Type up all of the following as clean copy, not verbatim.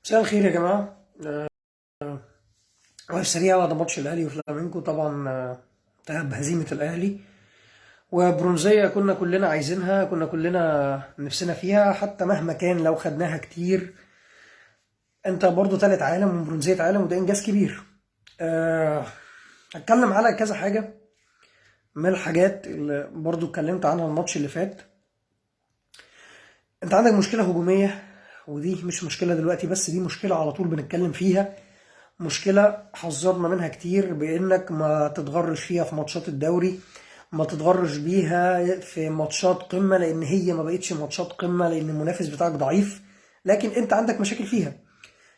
مساء الخير يا جماعة. واقف سريع بعد ماتش الأهلي وفلامينكو. طبعا انتهى بهزيمة الأهلي وبرونزية كنا كلنا عايزينها، كنا كلنا نفسنا فيها، حتى مهما كان لو خدناها كتير. انت برضو تالت عالم وبرونزية عالم، وده إنجاز كبير. أه، هتكلم على كذا حاجة من الحاجات اللي برضو اتكلمت عنها الماتش اللي فات. انت عندك مشكلة هجومية، ودي مش مشكلة دلوقتي بس، دي مشكلة على طول بنتكلم فيها، مشكلة حذرنا منها كتير بإنك ما تتغرش فيها في ماتشات الدوري، ما تتغرش بيها في ماتشات قمة، لأن هي ما بقتش ماتشات قمة، لأن المنافس بتاعك ضعيف. لكن أنت عندك مشاكل فيها.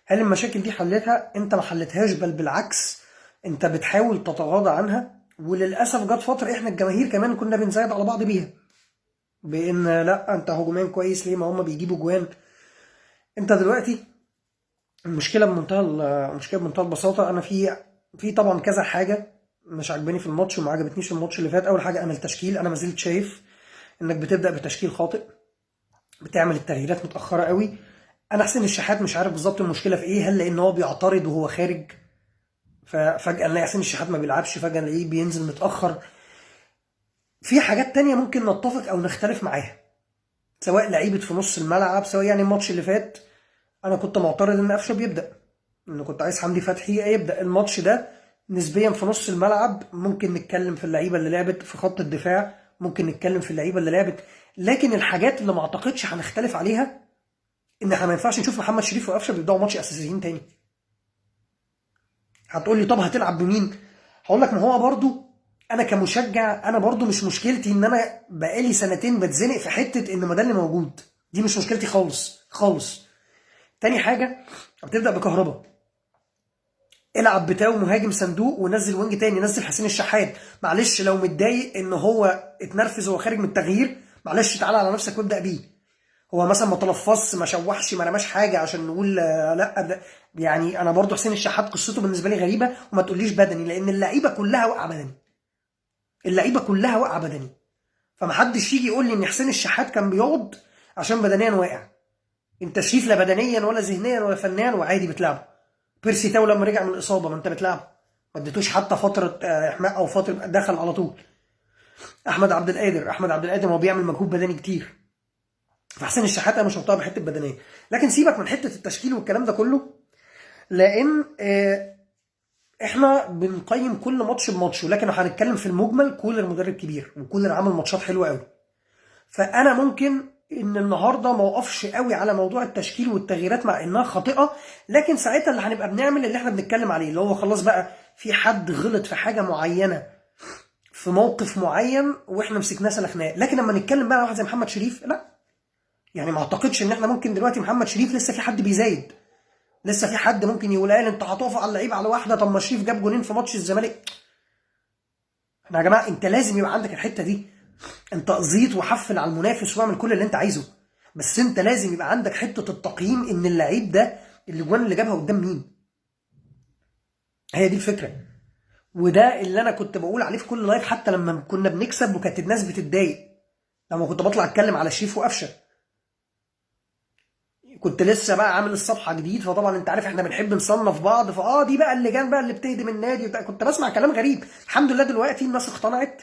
هل المشاكل دي حلتها؟ أنت ما حلتهاش، بل بالعكس أنت بتحاول تتغاضى عنها. وللأسف جت فترة إحنا الجماهير كمان كنا بنزايد على بعض بيها، بإن لا أنت هجوميا كويس ليه، ما هم بيجيبوا جوان. أنت دلوقتي المشكلة بمنتهى البساطه، انا في طبعا كذا حاجة مش عاجباني في الماتش وما عجبتنيش في الماتش اللي فات. اول حاجة، انا التشكيل، انا ما زلت شايف انك بتبدا بتشكيل خاطئ، بتعمل التغييرات متاخرة قوي. انا حسين الشحات مش عارف بالظبط المشكلة في ايه، هل لان هو بيعترض وهو خارج، ففجاه نلاقي حسين الشحات ما بيلعبش، فجاة نلاقيه بينزل متاخر. في حاجات تانية ممكن نتفق او نختلف معاها، سواء لعيبة في نص الملعب، سواء يعني الماتش اللي فات انا كنت معترض ان قفشه بيبدا، ان كنت عايز حمدي فتحي يبدا الماتش ده. نسبيا في نص الملعب ممكن نتكلم في اللعيبة اللي لعبت، في خط الدفاع ممكن نتكلم في اللعيبة اللي لعبت، لكن الحاجات اللي ما اعتقدش هنختلف عليها ان احنا ما ينفعش نشوف محمد شريف وقفشه بيبداوا ماتش اساسيين تاني. هتقول لي طب هتلعب بمين؟ هقول لك ما هو برضو انا كمشجع، انا برضو مش مشكلتي ان انا بقالي سنتين بتزنق في حتة ان ما ده اللي موجود، دي مش مشكلتي خالص خالص. تاني حاجة، بتبدا بكهربا، العب بتاو مهاجم صندوق ونزل wing تاني، نزل حسين الشحات. معلش لو متضايق ان هو اتنرفز وهو خارج من التغيير، معلش تعالى على نفسك وابدا بيه. هو مثلا ما تلفظش، ما شوحش، ما رماش حاجة عشان نقول لا ده. يعني انا برضو حسين الشحات قصته بالنسبة لي غريبه، وما تقوليش بدني، لان اللعيبة كلها واقعه بدني، اللعيبة كلها واقعه بدني، فمحدش يجي يقول لي ان حسين الشحات كان بيقعد عشان بدنيا واقع. انت شريف لا بدنيا ولا ذهنيا ولا فنيا وعادي بتلعبه. بيرسي تاو لما رجع من الاصابة ما انت بتلعبه، ما اديتوش حتى فترة احماء او فترة، دخل على طول. احمد عبد القادر هو بيعمل مجهود بدني كتير. فحسين الشحات انا مش مقتنع بحته بدنيه. لكن سيبك من حتة التشكيل والكلام ده كله، لان احنا بنقيم كل ماتش بماتش، ولكن هنتكلم في المجمل. كولر مدرب كبير، وكولر عمل ماتشات حلوة قوي، فانا ممكن ان النهارده ما وقفش قوي على موضوع التشكيل والتغييرات مع انها خاطئه، لكن ساعتها اللي هنبقى بنعمل اللي احنا بنتكلم عليه، اللي هو خلاص بقى في حد غلط في حاجة معينة في موقف معين واحنا مسكناه سلخناه. لكن لما نتكلم بقى على واحد زي محمد شريف، لا، يعني ما اعتقدش ان احنا ممكن دلوقتي محمد شريف لسه في حد بيزايد، لسه في حد ممكن يقول قال انت هتقف على اللعيب على واحده، طب ما شريف جاب جونين في ماتش الزمالك. احنا يا جماعة انت لازم يبقى عندك الحتة دي، انت زيط وحفل على المنافس واعمل كل اللي انت عايزه، بس انت لازم يبقى عندك حتة التقييم ان اللعيب ده الاجوان اللي جابها قدام مين. هي دي الفكرة، وده اللي انا كنت بقول عليه في كل live، حتى لما كنا بنكسب وكانت الناس بتتضايق لما كنت بطلع اتكلم على شريف وقفشه. كنت لسه بقى عامل الصفحة جديد، فطبعا انت عارف احنا بنحب نصنف بعض، فاه دي بقى اللجان بقى اللي بتهدم النادي وبتاع. كنت بسمع كلام غريب. الحمد لله دلوقتي الناس اقتنعت،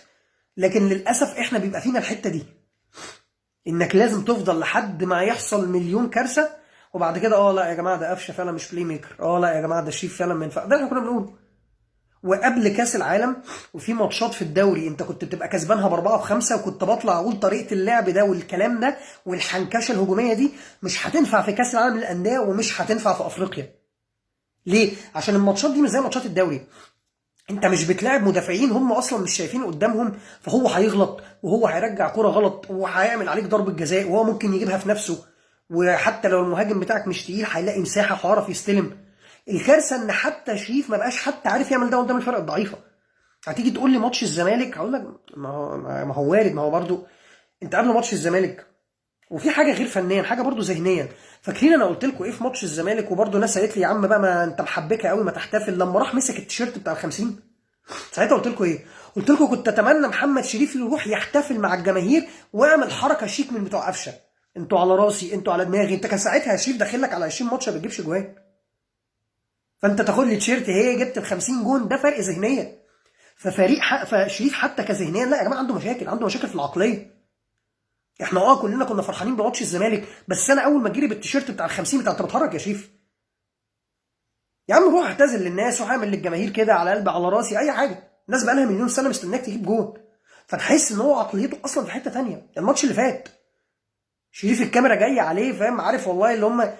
لكن للاسف احنا بيبقى فينا الحتة دي، انك لازم تفضل لحد ما يحصل مليون كارثة وبعد كده لا يا جماعة ده قفشه فعلا مش playmaker، لا يا جماعة ده شريف فعلا ما ينفع. ده احنا كنا بنقوله وقبل كاس العالم، وفي ماتشات في الدوري انت كنت بتبقى كسبانها باربعة وخمسة، وكنت بطلع اقول طريقه اللعب ده والكلام ده والحنكشه الهجومية دي مش هتنفع في كاس العالم للاندية ومش هتنفع في افريقيا. ليه؟ عشان الماتشات دي مش زي ماتشات الدوري، انت مش بتلاعب مدافعين هم اصلا مش شايفين قدامهم، فهو هيغلط وهو هيرجع كرة غلط وهيعمل عليك ضربة جزاء وهو ممكن يجيبها في نفسه، وحتى لو المهاجم بتاعك مش تقيل هيلاقي مساحة هيعرف يستلم. الكارثة ان حتى شريف ما بقاش حتى عارف يعمل ده قدام الفرق الضعيفة. هتيجي تقول لي ماتش الزمالك، هقول لك ما هو وارد، ما هو برضو انت قبل ماتش الزمالك وفي حاجة غير فنيا، حاجة برضو ذهنيا. فاكرين انا قلت لكم ايه في ماتش الزمالك؟ وبرضو ناس قالت لي يا عم بقى ما انت محبكه قوي، ما تحتفل لما راح مسك التيشيرت بتاع ال 50. ساعتها قلت لكم ايه؟ قلت لكم كنت اتمنى محمد شريف يروح يحتفل مع الجماهير ويعمل حركة شيك من بتوع قفشه، انتوا على راسي، انتوا على دماغي. انت كان ساعتها يا شريف داخل لك على 20 ماتش ما بتجيبش جوان، فانت تاخد لي تيشيرت هي جبت ال 50 جون، ده فرق ذهنية. ففريق فشريف حتى كذهنيا لا يا جماعة عنده مشاكل، عنده مشاكل في العقلية. احنا كلنا كنا فرحانين بماتش الزمالك، بس انا اول ما جري بالتيشيرت بتاع ال 50 بتاع انت بتهرج يا شريف. يا عم روح اعتذر للناس، روح اعمل للجماهير كده على قلبي على راسي اي حاجة. الناس بقى لها مليون سنة مستناك تجيب جون، فتحس ان هو عقليته اصلا في حتة ثانية. الماتش اللي فات شريف الكاميرا جاية عليه، فاهم، عارف والله اللي هم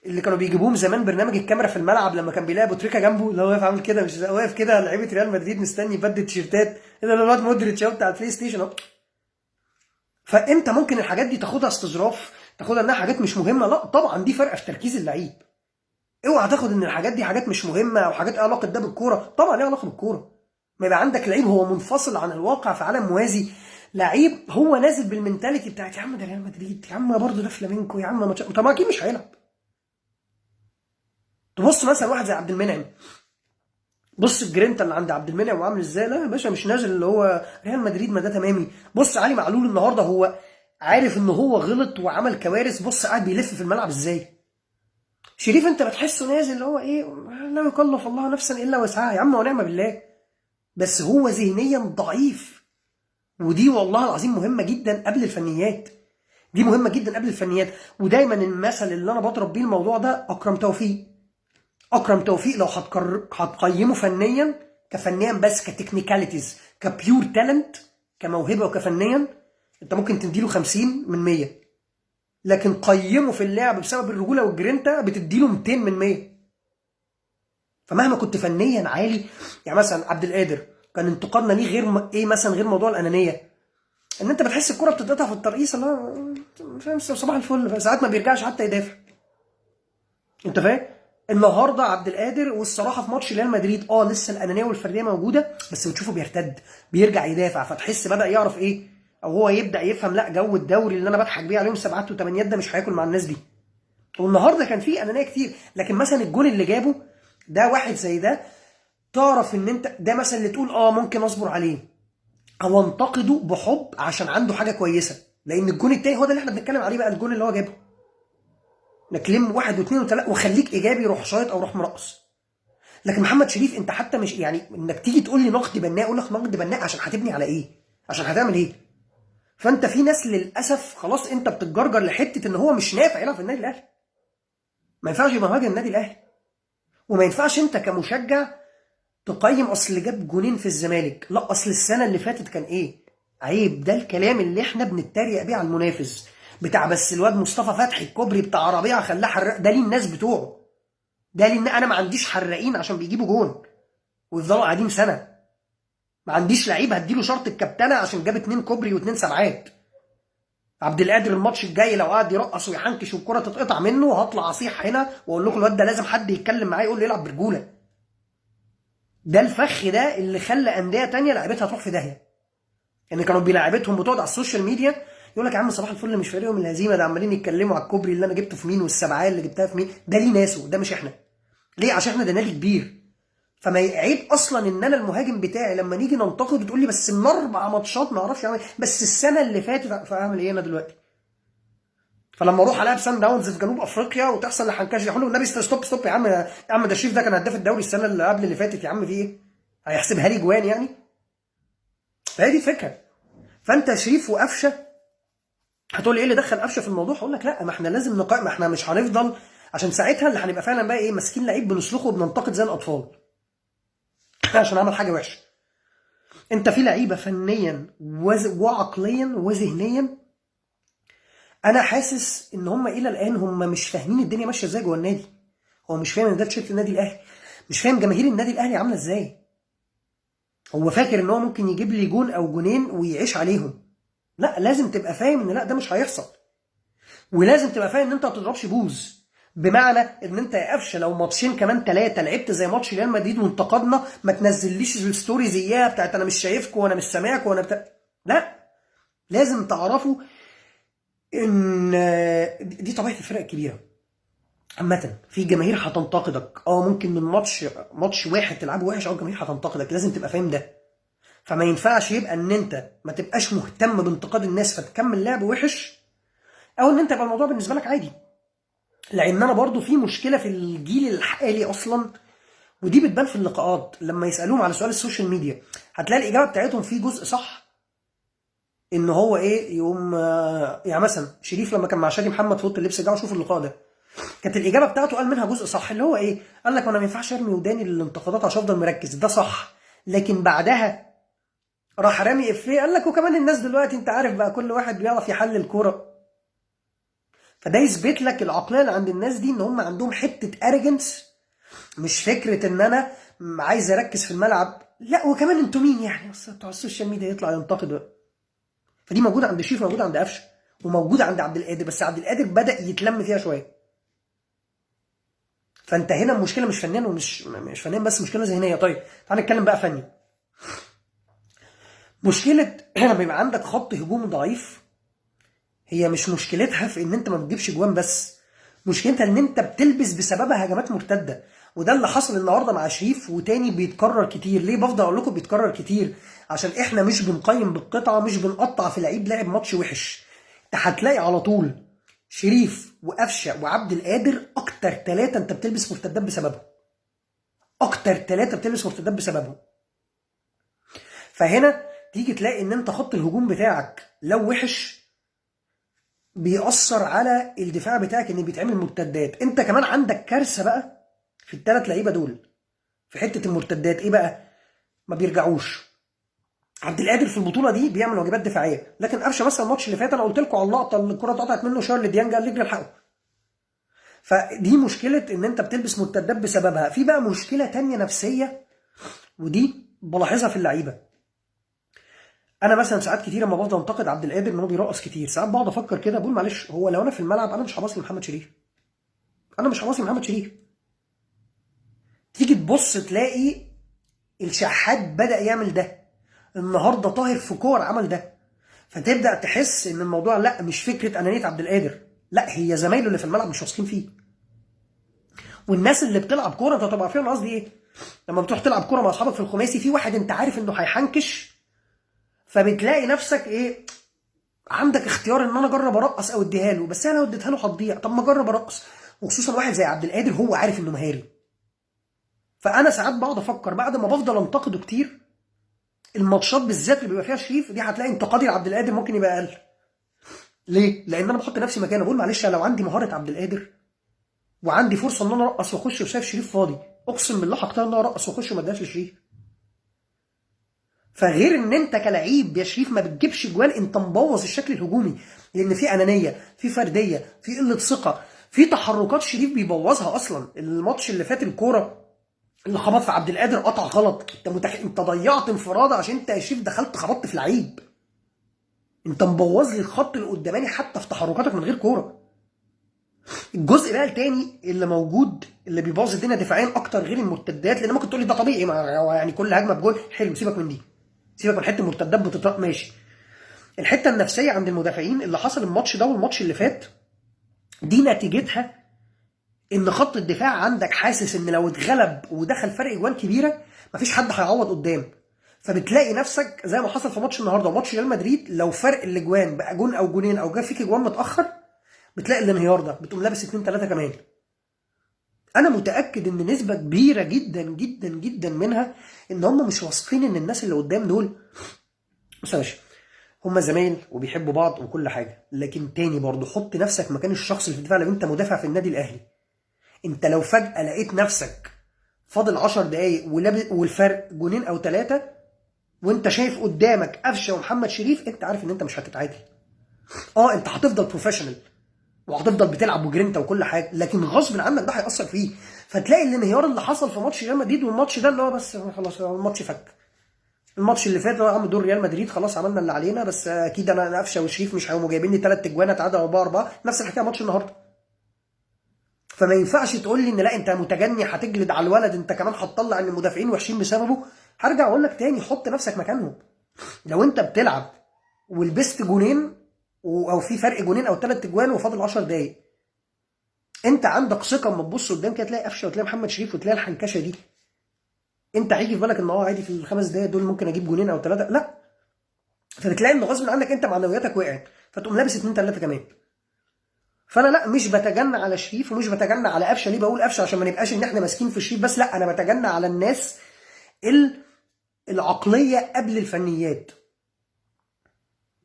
اللي كانوا بيجيبوهم زمان برنامج الكاميرا في الملعب، لما كان بيلاقي ابو تريكه جنبه اللي هو واقف عامل كده، مش واقف كده لعيبة ريال مدريد مستني يبدل تيشيرتات، ايه ده الواد مودريتش بتاع البلاي ستيشن اهو. فانت ممكن الحاجات دي تاخدها استظراف، تاخدها انها حاجات مش مهمة، لا طبعا دي فرقه في تركيز اللعيب. اوعى تاخد ان الحاجات دي حاجات مش مهمة او حاجات ايه علاقة ده بالكورة، طبعا ليه علاقة بالكورة. ما يبقى عندك لعيب هو منفصل عن الواقع في عالم موازي، لعيب هو نازل بال mentality بتاعت يا عم ده ريال مدريد، يا عم برضه ده فلامينكو، يا عم ما طب اكيد مش هيلعب. تبص مثلا واحد زي عبد المنعم، بص الجرينتا اللي عند عبد المنعم وعامل ازاي، لا يا باشا مش نازل اللي هو ريال مدريد، ما ده تمامي. بص علي معلول النهارده هو عارف ان هو غلط وعمل كوارث، بص قاعد بيلف في الملعب ازاي. شريف انت بتحسه نازل اللي هو ايه، لا يكلف الله نفسا الا وسعها، يا عم ونعم بالله، بس هو ذهنيا ضعيف. ودي والله العظيم مهمة جدا قبل الفنيات، دي مهمة جدا قبل الفنيات. ودايما المثل اللي انا بضرب بيه الموضوع ده اكرم توفيق. اكرم توفيق لو هتقيمه فنيا، كفنيا بس، ك technicalities، ك pure talent، كموهبه وكفنيا، انت ممكن تديله 50 من 100، لكن قيمة في اللعب بسبب الرجولة والجرينتا بتديله 200 من 100. فمهما كنت فنيا عالي، يعني مثلا عبد القادر كان انتقادنا ليه غير ايه مثلا، غير موضوع الانانية، ان انت بتحس الكره بتتقطع في الترقيص اللي هو فاهم صباح الفل، ساعات ما بيرجعش حتى يدافع، انت فاهم. النهارده عبد القادر والصراحة في ماتش ريال مدريد لسه الانانية والفرديه موجودة، بس بتشوفه بيرتد، بيرجع يدافع، فتحس بدا يعرف ايه، او هو يبدا يفهم لا جو الدوري اللي انا بضحك بيه عليهم 7 و8 ده مش هياكل مع الناس دي. والنهارده كان فيه انانية كتير، لكن مثلا الجون اللي جابه ده واحد زي ده تعرف ان انت ده مثلا اللي تقول ممكن اصبر عليه او انتقده بحب عشان عنده حاجة كويسة، لان الجون التاني هو ده اللي احنا بنتكلم عليه بقى، الجون اللي هو جابه انك لم 1 و2 و3 وخليك ايجابي، روح شايط او روح مرقص. لكن محمد شريف انت حتى مش يعني انك تيجي تقول لي نقد بناء، اقول لك نقد بناء عشان هتبني على ايه؟ عشان هتعمل ايه؟ فانت في ناس للاسف خلاص انت بتتجرجر لحته ان هو مش نافع يلعب في النادي الاهلي. ما ينفعش يبقى مهاجم النادي الاهلي. وما ينفعش انت كمشجع تقيم اصل جاب جونين في الزمالك، لا اصل السنة اللي فاتت كان ايه؟ عيب، ده الكلام اللي احنا بنتريق بيه على المنافس بتاع بس الواد مصطفى فتحي الكوبري بتاع ربيعة خلاه حراق، ده ليه الناس بتوعه، ده ليه انا ما عنديش حراقين عشان بيجيبوا جون ويفضلوا قاعدين سنة، ما عنديش لعيب هديله شرط الكابتنه عشان جاب 2 كوبري و2 سبعات. عبد القادر الماتش الجاي لو قعد يرقص ويحنكش والكره تتقطع منه هطلع اصيح هنا واقول لكم الواد ده لازم حد يتكلم معاه يقول له يلعب برجوله. ده الفخ ده اللي خلى اندية تانية لعيبتها تروح في داهية. يعني كانوا بيلاعبتهم بتقعد على ال social media يقول لك يا عم صباح الفل مش فارقهم الهزيمة، ده عمالين يتكلموا على الكوبري اللي انا جبته في مين والسبعيه اللي جبتها في مين، ده ليه ناسه، ده مش احنا. ليه؟ عشان احنا ده نادي كبير. فما عيب اصلا ان انا المهاجم بتاعي لما نيجي ننتقد تقول لي بس من 4 ماتشات ما اعرفش اعمل، بس السنة اللي فاتت، فاعمل ايه انا دلوقتي؟ فلما اروح العب سان داونز في جنوب افريقيا وتحصل لحنكش يقول له النبي stop stop يا عم، يا عم ده شريف ده كان هداف الدوري السنة اللي قبل اللي فاتت، يا عم في ايه؟ هيحسبها لي جوان يعني؟ فهي دي الفكرة. فانت شريف وقفشه هتقول لي ايه اللي دخل قفشه في الموضوع؟ هقول لك لا، ما احنا لازم نقايم، ما احنا مش هنفضل، عشان ساعتها اللي هنبقى فعلا بقى ايه، ماسكين لعيب بنسلخه وبننتقد زي الاطفال عشان عمل حاجة وحشة. انت في لعيبة فنيا وعقليا وذهنيا انا حاسس ان هم الى الان هم مش فاهمين الدنيا ماشية ازاي جوه النادي. هو مش فاهم ان ده تيشيرت النادي الاهلي، مش فاهم جماهير النادي الاهلي عامله ازاي. هو فاكر ان هو ممكن يجيب لي جون او جونين ويعيش عليهم. لا، لازم تبقى فاهم ان لا ده مش هيحصل، ولازم تبقى فاهم ان انت ما تضربش بوز، بمعنى ان انت يا قفشه لو ماتشين كمان 3 لعبت زي ماتش ريال مدريد وانتقدنا، ما تنزليش ال stories اياها بتاعت انا مش شايفكم وانا مش سامعكم وانا بتاع. لا، لازم تعرفوا ان دي طبيعة الفرق الكبيرة عامة. في جماهير هتنتقدك، ممكن من ماتش واحد تلعبه وحش او الجماهير هتنتقدك، لازم تبقى فاهم ده. فما ينفعش يبقى ان انت ما تبقاش مهتم بانتقاد الناس فتكمل لعب وحش، او ان انت يبقى الموضوع بالنسبة لك عادي. لان انا برضو في مشكلة في الجيل الحالي اصلا، ودي بتبان في اللقاءات لما يسالوهم على سؤال ال social media، هتلاقي الاجابة بتاعتهم في جزء صح ان هو ايه، يقوم يعني مثلا شريف لما كان مع شادي محمد في اوضة اللبس، رجعوا شوفوا اللقاء ده، كانت الاجابة بتاعته قال منها جزء صح اللي هو ايه، قال لك انا ما ينفعش ارمي وداني للانتقادات عشان افضل مركز، ده صح. لكن بعدها راح رامي افيه قال لك وكمان الناس دلوقتي انت عارف بقى كل واحد بيعرف يحلل كورة. فده يثبت لك العقلية اللي عند الناس دي، ان هم عندهم حتة arrogance، مش فكرة ان انا عايز اركز في الملعب، لا وكمان انتوا مين يعني اصل بتوع ال social media يطلع ينتقد. فدي موجودة عند شريف، موجودة عند قفشه، وموجودة عند عبد القادر، بس عبد القادر بدا يتلم فيها شوية. فانت هنا المشكلة مش فنان ومش مش فنان بس، مشكلة ذهنية. طيب تعال نتكلم بقى فني. مشكلة لما يبقى عندك خط هجوم ضعيف، هي مش مشكلتها في ان انت ما بتجيبش جوان بس، مشكلتها ان انت بتلبس بسببها هجمات مرتدة. وده اللي حصل النهارده مع شريف، وتاني بيتكرر كتير. ليه بفضل اقول لكم بيتكرر كتير؟ عشان احنا مش بنقيم بالقطعه، مش بنقطع في لعيب لعب ماتش وحش. انت هتلاقي على طول شريف وقفشه وعبد القادر اكتر 3 انت بتلبس مرتدات بسببهم، اكتر 3 بتلبس مرتدات بسببهم. فهنا تيجي تلاقي ان انت خط الهجوم بتاعك لو وحش بيأثر على الدفاع بتاعك، ان بيتعمل مرتدات. انت كمان عندك كارثة بقى في الثلاث لعيبة دول في حتة المرتدات. ايه بقى؟ ما بيرجعوش. عبد القادر في البطولة دي بيعمل واجبات دفاعية، لكن قفشه مثلا الماتش اللي فات انا قلت لكم على اللقطة اللي الكره اتقطعت منه، شاور لديانج قال لي اجري الحقه. فدي مشكلة ان انت بتلبس مرتدات بسببها. في بقى مشكلة تانية نفسية، ودي بلاحظها في اللعيبة. انا مثلا ساعات كتير لما بفضل انتقد عبد القادر ان هو بيرقص كتير، ساعات بقعد افكر كده بقول معلش، هو لو انا في الملعب انا مش هباصي لمحمد شريف، انا مش هباصي لمحمد شريف. تيجي تبص تلاقي الشحات بدأ يعمل ده النهارده، طاهر في كور عمل ده. فتبدأ تحس ان الموضوع لا مش فكرة انانية عبد القادر، لا هي زمايله اللي في الملعب مش واثقين فيه. والناس اللي بتلعب كورة انت طبعا عارفين قصدي ايه، لما بتروح تلعب كورة مع اصحابك في الخماسي في واحد انت عارف انه هيحنكش، فبتلاقي نفسك ايه، عندك اختيار ان انا اجرب ارقص او اديها له، بس انا لو اديتها له هتضيع، طب ما اجرب ارقص. وخصوصا واحد زي عبد القادر هو عارف انه مهاري. فانا ساعات بقعد افكر بعد ما بفضل انتقده كتير، الماتشات بالذات اللي بيبقى فيها شريف دي هتلاقي انتقادي لعبد القادر ممكن يبقى اقل. ليه؟ لان انا بحط نفسي مكانه، بقول معلش لو عندي مهارة عبد القادر وعندي فرصة ان انا ارقص واخش وشايف شريف فاضي، اقسم بالله هختار ان انا ارقص واخش وما اديهاش لشريف. فغير ان انت كلعيب يا شريف ما بتجيبش جوان، انت مبوظ الشكل الهجومي، لان في انانية، في فردية، في قلة ثقة، في تحركات شريف بيبوظها اصلا. الماتش اللي فات الكورة اللي خبط في عبد القادر قطع غلط، انت ضيعت انفراده عشان انت يا شريف دخلت خبطت في لعيب، انت مبوظ لي الخط اللي قداماني حتى في تحركاتك من غير كورة. الجزء بقى التاني اللي موجود اللي بيبوظ الدنيا دفاعيا اكتر غير المرتدات، لان ممكن تقول لي ده طبيعي، ما هو يعني كل هجمة بجول، حلو، سيبك من دي، سيبك من حتة المرتدات بتطلع ماشي. الحتة النفسية عند المدافعين اللي حصل الماتش ده والماتش اللي فات دي نتيجتها ان خط الدفاع عندك حاسس ان لو اتغلب ودخل فرق اجوان كبيرة مفيش حد هيعوض قدام، فبتلاقي نفسك زي ما حصل في ماتش النهارده وماتش ريال مدريد، لو فرق الاجوان بقى جون او جونين او جاب فيك اجوان متاخر بتلاقي الانهيار ده، بتقوم لابس 2 3 كمان. انا متاكد ان نسبه كبيرة جدا جدا جدا منها ان هم مش واثقين ان الناس اللي قدام دول، بص يا باشا، هم زمايل وبيحبوا بعض وكل حاجة، لكن تاني برضه حط نفسك مكان الشخص اللي في الدفاع. لو انت مدافع في النادي الاهلي، انت لو فجاة لقيت نفسك فاضل 10 دقايق والفرق جونين او 3، وانت شايف قدامك قفشه ومحمد شريف، انت عارف ان انت مش هتتعادل. انت هتفضل professional وهتفضل بتلعب وجرينتا وكل حاجة، لكن غصب عنك ده هيأثر فيه. فتلاقي الانهيار اللي حصل في ماتش ريال مدريد والماتش ده اللي هو بس خلاص الماتش فك. الماتش اللي فات هو عم دور ريال مدريد، خلاص عملنا اللي علينا، بس اكيد انا قفشه وشريف مش هيقوموا جايبين لي 3 اجوان اتعادل 4-4، نفس الحكاية ماتش النهارده. فما ينفعش تقول لي ان لا انت متجني هتجلد على الولد، انت كمان هتطلع ان المدافعين وحشين بسببه. هرجع اقول لك تاني، حط نفسك مكانهم. لو انت بتلعب ولبست جونين او في فرق جونين او 3 اجوان وفاضل 10 دقايق، انت عندك ثقة اما تبص قدام كده تلاقي قفشه وتلاقي محمد شريف وتلاقي الحنكشه دي، انت هيجي في بالك ان عادي في ال5 دقايق دول ممكن اجيب جونين او 3؟ لا. فبتلاقي ان غصب عنك انت معنوياتك وقعت، فتقوم لابس 2 3 كمان. فانا لا مش بتجنى على شريف ومش بتجنى على قفشه. ليه بقول قفشه؟ عشان ما نبقاش ان احنا ماسكين في شريف بس، لا انا بتجنى على الناس العقلية قبل الفنيات،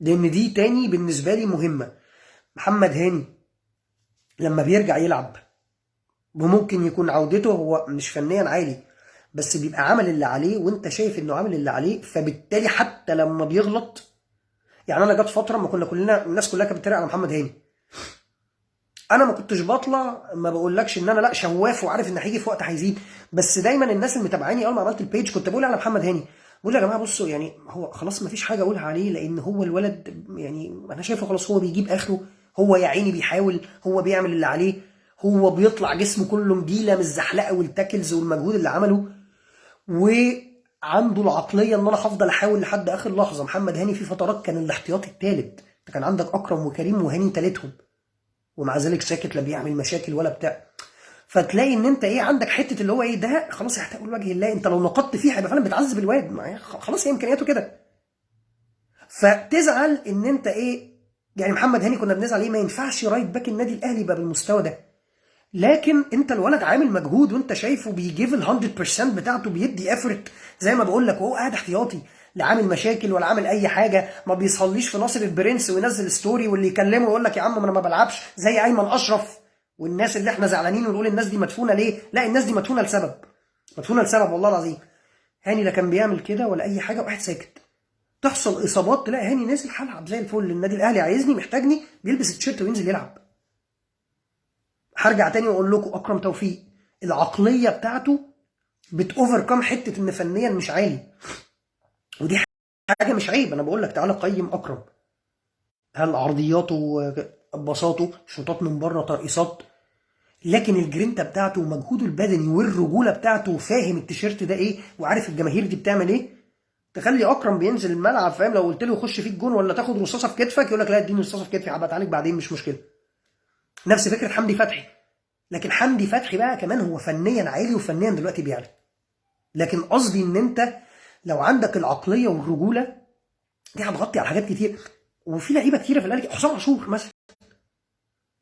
لان دي تاني بالنسبة لي مهمة. محمد هاني لما بيرجع يلعب وممكن يكون عودته هو مش فنيا عالي، بس بيبقى عمل اللي عليه وانت شايف انه عامل اللي عليه، فبالتالي حتى لما بيغلط. يعني انا جت فترة ما كنا كلنا الناس كلها كانت بتتريق على محمد هاني، انا ما كنتش بطلع، ما بقولكش ان انا لا شواف وعارف ان هيجي في وقت هيزيد، بس دايما الناس اللي متابعاني اول ما عملت ال page كنت بقول على محمد هاني، بقول يا جماعة بصوا يعني هو خلاص ما فيش حاجة اقولها عليه، لان هو الولد يعني انا شايفه خلاص هو بيجيب اخره، هو يا عيني بيحاول، هو بيعمل اللي عليه، هو بيطلع جسمه كله نجيله من الزحلقه وال tackles والمجهود اللي عمله، وعنده العقلية ان انا هفضل احاول لحد اخر لحظة. محمد هاني في فترات كان الاحتياطي الثالث، انت كان عندك اكرم وكريم وهاني ثالثهم، ومع ذلك ساكت لا بيعمل مشاكل ولا بتاع. فتلاقي ان انت ايه عندك حتة اللي هو ايه ده خلاص هتقول وجه الله، انت لو نقدت فيه هيبقى فعلا بتعذب الواد، خلاص هي امكانياته كده. فتزعل ان انت ايه يعني محمد هاني كنا بنزعل ايه، ما ينفعش right back النادي الاهلي يبقى بالمستوى ده، لكن انت الولد عامل مجهود وانت شايفه بي give ال 100% بتاعته، بيدي effort زي ما بقول لك، وهو قاعد احتياطي لا عامل مشاكل ولا عامل اي حاجة، ما بيصليش في ناصر البرنس وينزل story واللي يكلمه يقول لك يا عم ما انا ما بلعبش زي ايمن اشرف والناس اللي احنا زعلانين ونقول الناس دي مدفونة ليه. لا الناس دي مدفونة لسبب، مدفونة لسبب والله العظيم. هاني لا كان بيعمل كده ولا اي حاجة وقاعد ساكت. تحصل اصابات تلاقي هاني نازل هلعب زي الفل، النادي الاهلي عايزني محتاجني، بيلبس التيشيرت وينزل يلعب. هرجع تاني واقول لكم اكرم توفيق العقلية بتاعته بت overcome حتة ان فنيا مش عالي، ودي حاجة مش عيب. انا بقول لك تعالى قيم اكرم، هل عرضياته، بساطة، شوطات من بره، ترقيصات، لكن الجرينتا بتاعته ومجهوده البدني والرجوله بتاعته، فاهم التيشيرت ده ايه وعارف الجماهير دي بتعمل ايه، تخلي اكرم بينزل الملعب فاهم، لو قلت له خش فيك جون ولا تاخد رصاصة في كتفك يقول لك لا اديني رصاصة في كتفي هبقى اتعالج بعدين مش مشكلة. نفس فكرة حمدي فتحي، لكن حمدي فتحي بقى كمان هو فنيا عالي وفنيا دلوقتي بيعلى، لكن قصدي ان انت لو عندك العقلية والرجوله دي هتغطي على حاجات كتير. وفي لعيبة كتيرة في الاهلي، حسام عاشور مثلا،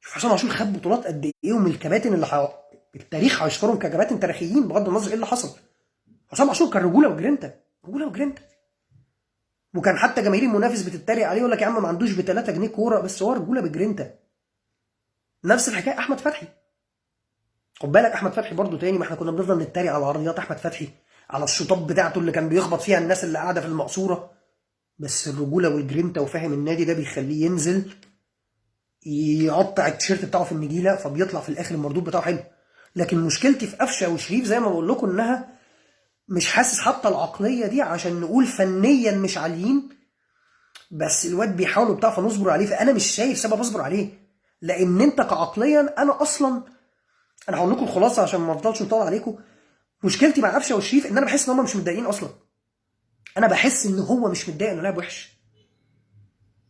شوف حسام عاشور خد بطولات قد ايه، ومن الكباتن اللي التاريخ هيذكرهم ككباتن تاريخيين بغض النظر ايه اللي حصل. حسام عاشور كان رجوله وجرينتا، رجوله وجرينتا، وكان حتى جماهير المنافس بتتريق عليه يقول لك يا عم ما عندوش ب 3 جنيه كورة، بس هو رجوله بجرينتا. نفس الحكاية احمد فتحي، خد بالك احمد فتحي برضو تاني، ما احنا كنا بنفضل نتريق على عرضيات احمد فتحي، على الشوطات بتاعته اللي كان بيخبط فيها الناس اللي قاعدة في المقصورة، بس الرجولة والجرينتا وفاهم النادي ده بيخليه ينزل يقطع التيشيرت بتاعه في النجيله، فبيطلع في الاخر المردود بتاعه حلو. لكن مشكلتي في قفشه وشريف زي ما بقول لكم انها مش حاسس حتى العقلية دي عشان نقول فنيا مش عاليين، بس الواد بيحاول بتاع فنصبر عليه. فانا مش شايف سبب اصبر عليه، لان انت كعقليا انا اصلا انا هقول لكم الخلاصة عشان ما افضلش مطول عليكم. مشكلتي مع قفشه وشريف ان انا بحس ان هم مش متضايقين اصلا، انا بحس ان هو مش متضايق انه لعب وحش،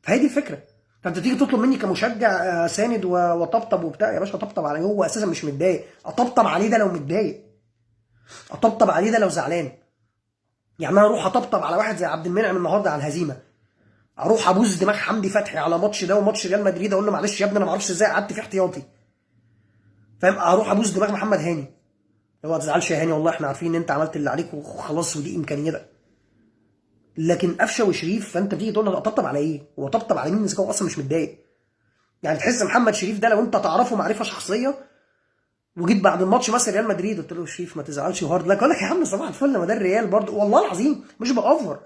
فهي دي الفكرة. فانت تيجي تطلب مني كمشجع ساند وطبطب وبتاع، يا باشا طبطب عليه، هو اساسا مش متضايق، اطبطب عليه ده لو متضايق، اطبطب عليه ده لو زعلان. يعني انا اروح اطبطب على واحد زي عبد المنعم النهارده على الهزيمة، اروح ابوس دماغ حمدي فتحي على ماتش ده وماتش ريال مدريد، اقول له معلش يا ابني انا ما اعرفش ازاي قعدت في احتياطي، فاهم؟ اروح ابوس دماغ محمد هاني، لو ما تزعلش يا هاني والله احنا عارفين ان انت عملت اللي عليك وخلاص ودي امكانياتك. لكن قفشه وشريف فانت بتيجي تقول له اطبطب على ايه؟ هو طبطب على مين اذا هو اصلا مش متضايق؟ يعني تحس محمد شريف ده لو انت تعرفه معرفة شخصية وجيت بعد الماتش مثلا ريال مدريد قلت له شريف ما تزعلش و hard luck، اقول لك يا عم صباح الفل ما ده الريال برضه، والله العظيم مش بأفر،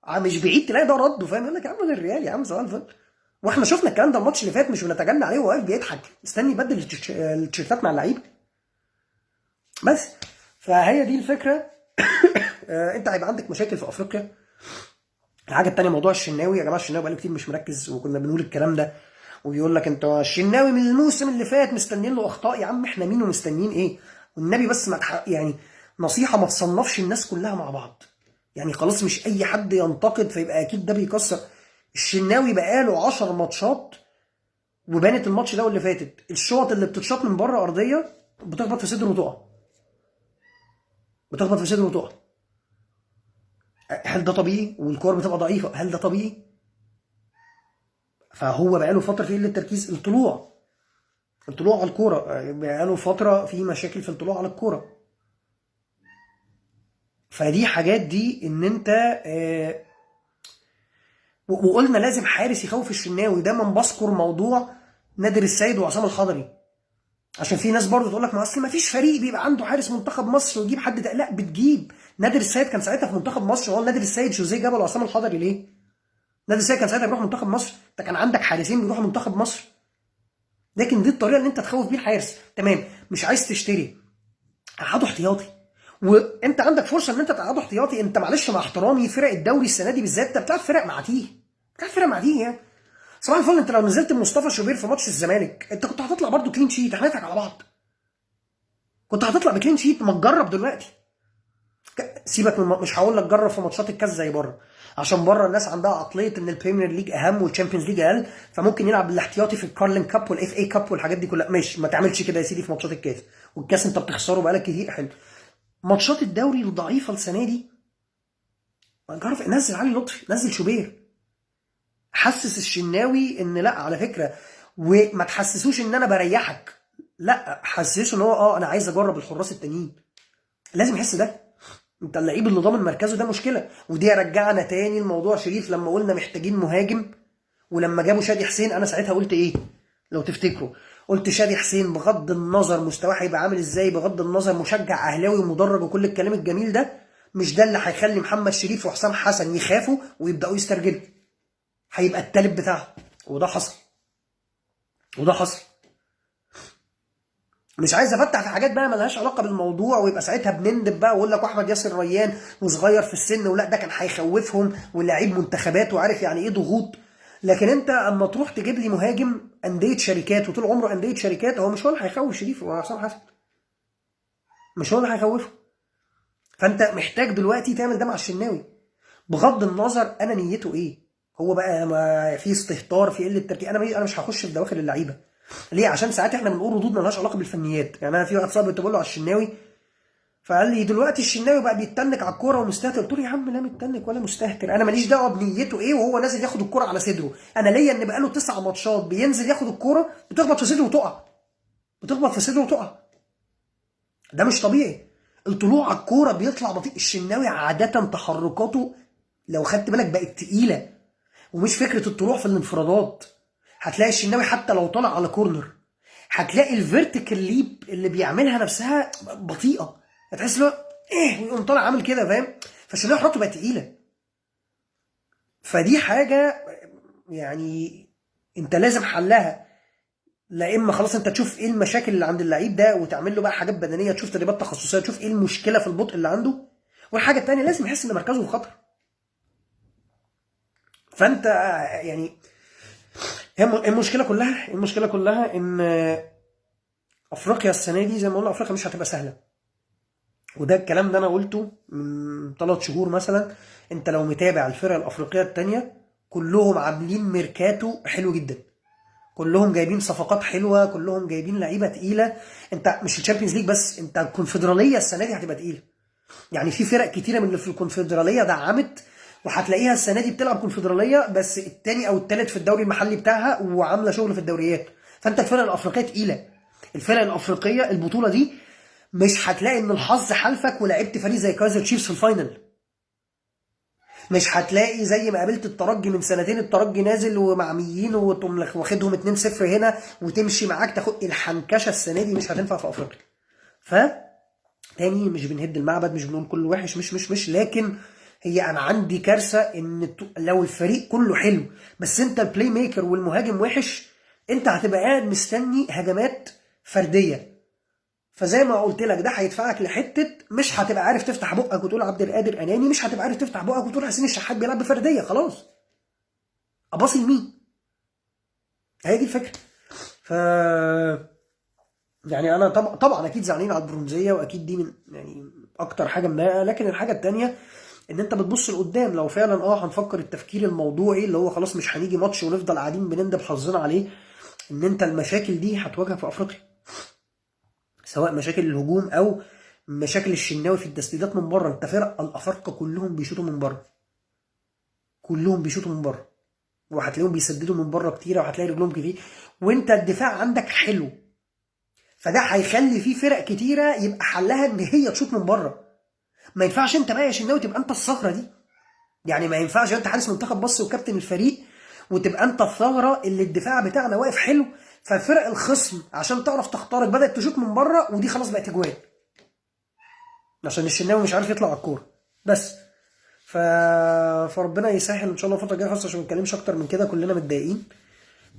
مش بعيد تلاقي ده رده، فاهم؟ يقول لك يا عم ده الريال يا عم صباح الفل. واحنا شفنا الكلام ده الماتش اللي فات، مش بنتجنى عليه، وهو واقف بيضحك مستني يبدل التيشيرتات مع اللعيبة بس. فهي دي الفكرة. انت هيبقى عندك مشاكل في افريقيا. الحاجة الثانية موضوع الشناوي، يا جماعة الشناوي بقاله كتير مش مركز، وكنا بنقول الكلام ده، وبيقول لك انت الشناوي من الموسم اللي فات مستنيين له اخطاء. يا عم احنا مين ومستنيين ايه؟ والنبي بس ما يعني نصيحة، ما تصنفش الناس كلها مع بعض، يعني خلاص مش اي حد ينتقد فيبقى اكيد ده بيكسر. الشناوي بقاله 10 ماتشات وبانت الماتش ده واللي فاتت، الشوط اللي بتتشاط من بره ارضية بتخبط في صدره وتقع، بتخبط في صدره وتقع. هل ده طبيعي؟ والكور بتبقى ضعيفة، هل ده طبيعي؟ فهو بقاله فترة في قلة التركيز. الطلوع الطلوع على الكورة بقاله فترة في مشاكل في الطلوع على الكورة. فدي حاجات دي ان انت وقلنا لازم حارس يخوف الشناوي. دايما بذكر موضوع نادر السيد وعصام الحضري، عشان في ناس برضه تقول لك ما اصل ما فيش فريق بيبقى عنده حارس منتخب مصر ويجيب حد ده. لا، بتجيب. نادر السيد كان ساعتها في منتخب مصر، هو نادر السيد جوزيه جبل وعصام الحضري ليه؟ نادر السيد كان ساعتها بيروح منتخب مصر، انت كان عندك حارسين بيروحوا منتخب مصر. لكن دي الطريقة اللي انت تخوف بيه الحارس. تمام، مش عايز تشتري، قعدة احتياطي، وانت عندك فرصة ان انت تقعده احتياطي. انت معلش مع احترامي فرق الدوري السنة دي بالذات انت بتلعب فرق مع تيه، بتلعب فرق مع تيه يعني. صباح الفل، انت لو نزلت مصطفى شوبير في ماتش الزمالك انت كنت هتطلع برضو clean sheet، احنا نضحك على بعض، كنت هتطلع ب clean sheet. ما تجرب دلوقتي، سيبك من مش هقول لك جرب في ماتشات الكاس زي بره، عشان بره الناس عندها عقلية ان ال Premier League اهم وال Champions League اقل، فممكن يلعب بالاحتياطي في ال Carling Cup وال FA Cup والحاجات دي كلها. ماشي، ما تعملش كده يا سيدي في ماتشات الكاس، والكاس انت بتخسره بقالك كتير. حلو، ماتشات الدوري الضعيفة السنة دي جرب، نزل علي لطفي، نزل شوبير، حسس الشناوي ان لا على فكرة، وما تحسسوش ان انا بريحك، لا حسسه ان هو انا عايز اجرب الحراس التانيين. لازم يحس ده. انت اللعيب اللي ضامن مركزه ده مشكلة. ودي رجعنا تاني الموضوع شريف لما قلنا محتاجين مهاجم، ولما جابوا شادي حسين انا ساعتها قلت ايه لو تفتكروا؟ قلت شادي حسين بغض النظر مستواه هيبقى عامل ازاي، بغض النظر مشجع اهلاوي ومدرج وكل الكلام الجميل ده، مش ده اللي هيخلي محمد شريف وحسام حسن يخافوا ويبداوا يسترجلوا، هيبقى التالت بتاعهم. وده حصل، وده حصل. مش عايز افتح في حاجات بقى ملهاش علاقة بالموضوع ويبقى ساعتها بنندب بقى واقول لك احمد ياسر ريان وصغير في السن ولا ده كان هيخوفهم ولاعيب منتخبات وعارف يعني ايه ضغوط. لكن انت اما تروح تجيب لي مهاجم اندية شركات وطول عمره اندية شركات، هو مش هو اللي هيخوف شريف وحسام حسن، مش هو اللي هيخوفه. فانت محتاج دلوقتي تعمل ده مع الشناوي، بغض النظر انا نيته ايه، هو بقى ما في استهتار في قلة تركيز. انا مش هخش في دواخل اللعيبة. ليه؟ عشان ساعات احنا بنقول ردود مالهاش علاقة بالفنيات. يعني انا في واحد صاحبي كنت بقول له على الشناوي، فقال لي دلوقتي الشناوي بقى بيتنك على الكورة ومستهتر. قلت له يا عم لا متنك ولا مستهتر، انا ماليش دعوه بنيته ايه وهو نازل ياخد الكورة على صدره. انا ليا ان بقى له 9 ماتشات بينزل ياخد الكورة بتخبط في صدره وتقع، بتخبط في صدره وتقع. ده مش طبيعي. الطلوع على الكورة بيطلع بطيء. الشناوي عادة تحركاته لو خدت بالك بقت تقيلة، ومش فكرة الطلوع في الانفرادات. هتلاقي الشناوي حتى لو طلع على corner هتلاقي ال vertical leap اللي بيعملها نفسها بطيئه، هتحس له ايه ويقوم طالع عامل كده، فاهم؟ فالشناوي حركته بقت تقيلة. فدي حاجة يعني انت لازم حلها، لا اما خلاص انت تشوف ايه المشاكل اللي عند اللعيب ده وتعمل له بقى حاجات بدنية، تشوف تدريبات تخصصية، تشوف ايه المشكلة في البطء اللي عنده. والحاجة الثانية لازم يحس ان مركزه في خطر. فانت يعني هي المشكلة كلها، المشكلة كلها ان افريقيا السنة دي زي ما قلنا افريقيا مش هتبقى سهلة. وده الكلام ده انا قلته من 3 شهور مثلا. انت لو متابع الفرق الافريقية الثانية كلهم عاملين ميركاتو حلو جدا، كلهم جايبين صفقات حلوة، كلهم جايبين لعيبة تقيلة. انت مش ال Champions League بس، انت الكونفدراليه السنة دي هتبقى تقيلة. يعني في فرق كتيرة من اللي في الكونفدراليه دعمت، وهتلاقيها السنة دي بتلعب كونفدراليه بس الثاني او الثالث في الدوري المحلي بتاعها وعامله شغل في الدوريات. فانت الفرق الافريقية تقيلة. الفرق الافريقية البطولة دي مش هتلاقي ان الحظ حالفك ولعبت فريق زي كايزر تشيفز في ال final. مش هتلاقي زي ما قابلت الترجي من سنتين، الترجي نازل ومعميين وتقوم واخدهم 2-0 هنا وتمشي معاك تاخد الحنكشه. السنة دي مش هتنفع في افريقيا. ف تاني مش بنهد المعبد، مش بنقول كله وحش، مش مش مش، لكن هي انا عندي كارثة ان لو الفريق كله حلو بس انت ال playmaker والمهاجم وحش، انت هتبقى قاعد مستني هجمات فردية. فزي ما قلت لك ده هيدفعك لحته مش هتبقى عارف تفتح بقك وتقول عبد القادر اناني، مش هتبقى عارف تفتح بقك وتقول حسين الشحات بيلعب بفرديه. خلاص اباصي لمين؟ هي دي الفكرة. ف يعني انا طبعا اكيد زعلانين على البرونزيه، واكيد دي من يعني اكتر حاجة مضايقه. لكن الحاجة الثانية ان انت بتبص لقدام، لو فعلا هنفكر التفكير الموضوعي اللي هو خلاص مش هنيجي ماتش ونفضل قاعدين بنندب حظنا عليه، ان انت المشاكل دي هتواجهك في افريقيا، سواء مشاكل الهجوم او مشاكل الشناوي في التسديدات من بره. انت فرق الافارقة كلهم بيشوطوا من بره، كلهم بيشوطوا من بره، وهتلاقيهم بيسددوا من بره كتير، وهتلاقي رجلهم كتير، وانت الدفاع عندك حلو. فده هيخلي فيه فرق كتيرة يبقى حلها ان هي تشوط من بره. ما ينفعش انت بقى يا شناوي تبقى انت الثغرة دي، يعني ما ينفعش انت حارس منتخب مصر وكابتن الفريق وتبقى انت الثغرة اللي الدفاع بتاعنا واقف حلو، ففرق الخصم عشان تعرف تخترق بدات تشوط من بره، ودي خلاص بقت اجوان عشان الشناوي مش عارف يطلع على الكورة بس. فربنا يسهل ان شاء الله الفترة الجاية، خلاص عشان ما نتكلمش اكتر من كده، كلنا متضايقين،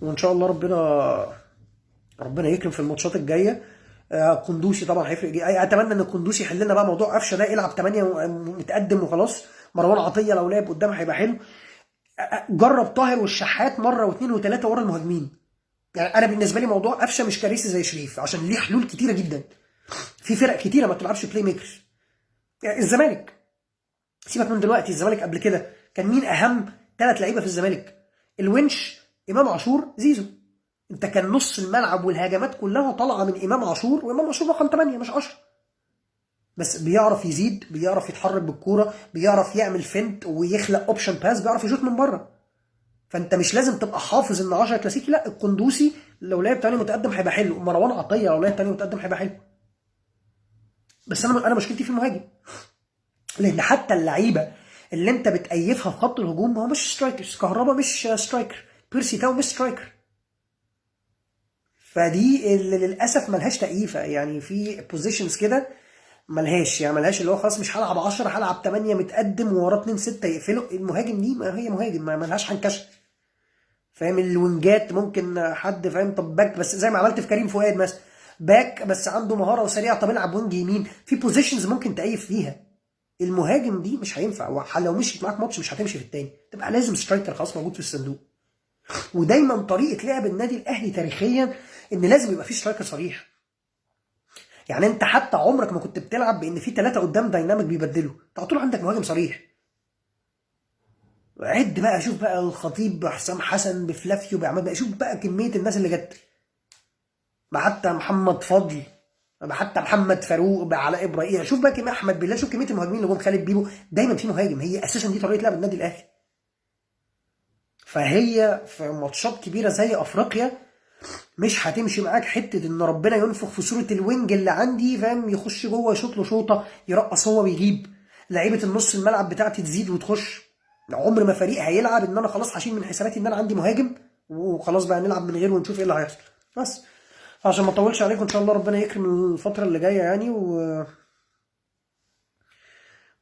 وان شاء الله ربنا يكرم في الماتشات الجاية. قندوسي طبعا هيفرق. اتمنى ان القندوسي يحل لنا بقى موضوع قفشه ده، يلعب 8 متقدم وخلاص. مروان عطية لو لعب قدام هيبقى حلو. جرب طاهر والشحات مرة واثنين وثلاثة ورا المهاجمين. يعني انا بالنسبة لي موضوع قفشه مش كارثي زي شريف، عشان ليه حلول كتيرة جدا. في فرق كتيرة ما بتلعبش playmakers. يعني الزمالك سيبك من دلوقتي، الزمالك قبل كده كان مين اهم 3 لعيبة في الزمالك؟ الونش، امام عاشور، زيزو. انت كان نص الملعب والهجمات كلها طالعه من امام عاشور، وامام عاشور رقم 8 مش 10، بس بيعرف يزيد، بيعرف يتحرك بالكورة، بيعرف يعمل feint ويخلق option pass، بيعرف يشوط من بره. فانت مش لازم تبقى حافظ ان 10 كلاسيكي، لا القندوسي لو لعب تاني متقدم هيبقى حلو، مروان عطية لو لعب تاني متقدم هيبقى حلو. بس انا مشكلتي في المهاجم، لان حتى اللعيبة اللي انت بتأيفها في خط الهجوم ما هو مش strikers. كهربا مش striker، بيرسي تاو مش striker، فدي اللي للاسف ملهاش تأييفه. يعني في positions كده ملهاش، يعني ملهاش اللي هو خلاص مش هلعب 10 هلعب 8 متقدم ووراه 2 6 يقفلوا. المهاجم دي ما هي مهاجم، ما ملهاش حنكشه، فاهم؟ الوينجات ممكن حد فاهم، طب back بس زي ما عملت في كريم فؤاد مثلا، back بس عنده مهارة وسريع، طب العب wing يمين. في positions ممكن تأيف فيها، المهاجم دي مش هينفع. لو مشيت معاك ماتش مش هتمشي في التاني، تبقى لازم striker خلاص موجود في الصندوق. ودايما طريقه لعب النادي الاهلي تاريخيا ان لازم يبقى في striker صريح. يعني انت حتى عمرك ما كنت بتلعب بان في 3 قدام dynamic بيبدلوا، انت على طول عندك مهاجم صريح. عد بقى، شوف بقى الخطيب بحسام حسن بفلافيو بعماد بقى، شوف بقى كمية الناس اللي جت، حتى محمد فضل، حتى محمد فاروق، بعلاء ابراهيم، شوف بقى كمية احمد بالله، شوف كمية المهاجمين اللي جم، خالد بيبو، دايما في مهاجم. هي اساسا دي طريقه لعب النادي الاهلي. فهي في ماتشات كبيرة زي افريقيا مش هتمشي معاك حتة ان ربنا ينفخ في صوره ال wing اللي عندي، فاهم؟ يخش جوه يشوط له شوطه، يرقص هو ويجيب، لعيبة النص الملعب بتاعتي تزيد وتخش. عمر ما فريق هيلعب ان انا خلاص هشيل من حساباتي ان انا عندي مهاجم وخلاص بقى نلعب من غيره ونشوف ايه اللي هيحصل. بس عشان ما اطولش عليكم، ان شاء الله ربنا يكرم الفترة اللي جاية يعني،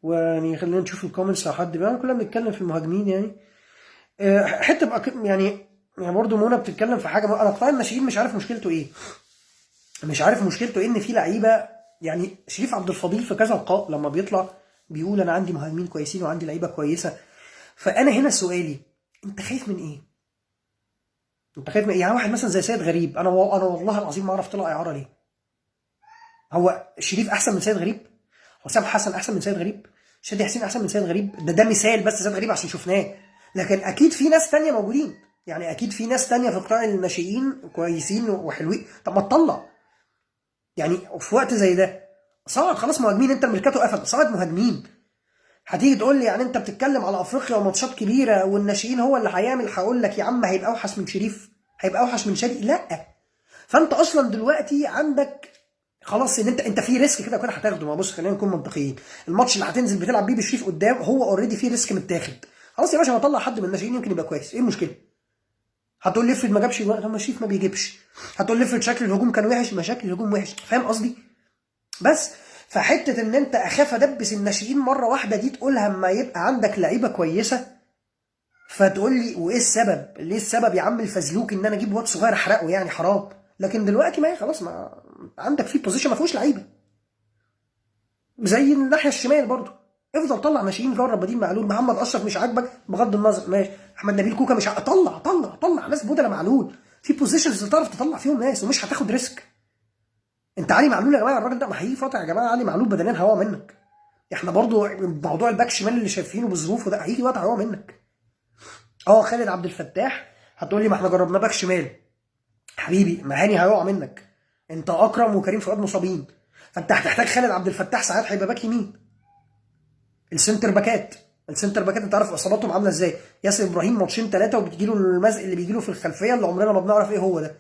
ويعني خلينا نشوف ال comments لو حد بقى. كلنا بنتكلم في المهاجمين يعني. حتة بقى يعني برضه منى بتتكلم في حاجة، انا قطاع الناشئين مش عارف مشكلته ايه، مش عارف مشكلته ايه، ان في لعيبة يعني شريف عبد الفضيل في كذا لقاء لما بيطلع بيقول انا عندي مهاجمين كويسين وعندي لعيبة كويسة. فانا هنا سؤالي، انت خايف من ايه؟ انت خايف من ايه؟ يعني واحد مثلا زي سيد غريب، انا والله العظيم ما اعرف طلع اعاره ليه. هو شريف احسن من سيد غريب؟ حسام حسن احسن من سيد غريب؟ شادي حسين احسن من سيد غريب؟ ده مثال بس سيد غريب عشان شفناه، لكن اكيد في ناس تانية موجودين، يعني اكيد في ناس تانية في قطاع الناشئين كويسين وحلوين. طب ما تطلع يعني في وقت زي ده، صعد خلاص مهاجمين، انت الميركاتو قفل، صعد مهاجمين. هتيجي تقول لي يعني انت بتتكلم على افريقيا وماتشات كبيرة والناشئين هو اللي هيعمل، هقول لك يا عم هيبقى اوحش من شريف، هيبقى اوحش من شادي؟ لا. فانت اصلا دلوقتي عندك خلاص ان انت في risk كده كده هتاخده. ما بص خلينا نكون منطقيين، الماتش اللي هتنزل بتلعب بيه بشريف قدام هو already في risk متاخد. خلاص يا باشا، ما اطلع حد من الناشئين يمكن يبقى كويس، ايه المشكلة؟ هتقول لي افرض ما جابش، ما شريف ما بيجيبش. هتقول لي افرض شكل الهجوم كان وحش، ما شكل الهجوم وحش، فاهم قصدي؟ بس فحته ان انت اخاف ادبس الناشئين مرة واحدة دي تقولها اما يبقى عندك لعيبة كويسة، فتقول لي وايه السبب؟ ليه السبب يا عم الفزلوك ان انا اجيب واد صغير احرقه يعني حرام؟ لكن دلوقتي ما هي خلاص، ما عندك في position ما فيهوش لعيبة زي الناحية الشمال برضو. افضل طلع ناشئين، جرب بديل معلول، محمد اشرف مش عاجبك بغض النظر ماشي، احمد نبيل كوكا مش طلع طلع طلع ناس بدل معلول في positions تعرف تطلع فيهم ناس ومش هتاخد risk. انت علي معلول يا جماعة الراجل ده ما هيجي فترة يا جماعة، علي معلول بدنيا هوا منك. احنا برضو موضوع ال back شمال اللي شايفينه بظروفه ده هيجي وقت هوا منك. خالد عبد الفتاح هتقول لي ما احنا جربناه back شمال، حبيبي ما هاني هيقع منك، انت اكرم وكريم فؤاد مصابين، فانت هتحتاج خالد عبد الفتاح ساعات هيبقى back يمين. ال center باكات، ال center باكات انت عارف اصاباتهم عامله ازاي. ياسر ابراهيم ماتشين 3 وبتجيله المزق اللي بيجيله في الخلفية اللي عمرنا ما بنعرف ايه هو ده،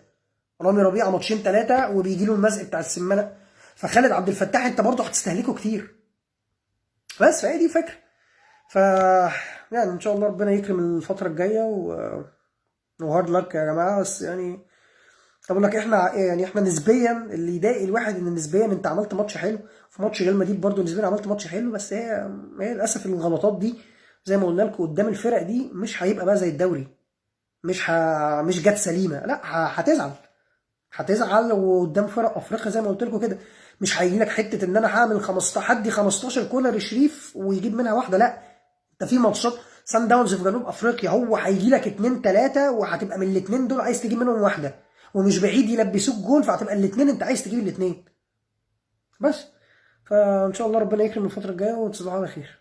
رامي ربيعة ماتشين 3 وبيجي له المزق بتاع السمانه. فخالد عبد الفتاح انت برضه هتستهلكه كتير. بس فهي دي فكرة. ف يعني ان شاء الله ربنا يكرم الفترة الجاية و hard luck يا جماعة. بس يعني اقول لك احنا يعني احنا نسبيا اللي يضايق الواحد ان نسبيا انت عملت ماتش حلو في ماتش ريال مدريد، برضه نسبيا عملت ماتش حلو، بس هي للاسف الغلطات دي زي ما قلنا لكم قدام الفرق دي مش هيبقى بقى زي الدوري، مش جت سليمة، لا هتزعل، هتزعل. وقدام فرق افريقيا زي ما قلت لكم كده مش هيجي لك حتة ان انا هعمل 15 هدي 15 كورة لشريف ويجيب منها واحدة، لا انت في ماتشات سان داونز في جنوب افريقيا هو هيجي لك 2 3 وهتبقى من الاثنين دول عايز تجيب منهم واحدة، ومش بعيد يلبسوك جون، فهتبقى الاثنين انت عايز تجيب الاثنين بس. فان شاء الله ربنا يكرم الفترة الجاية وتصبحوا على خير.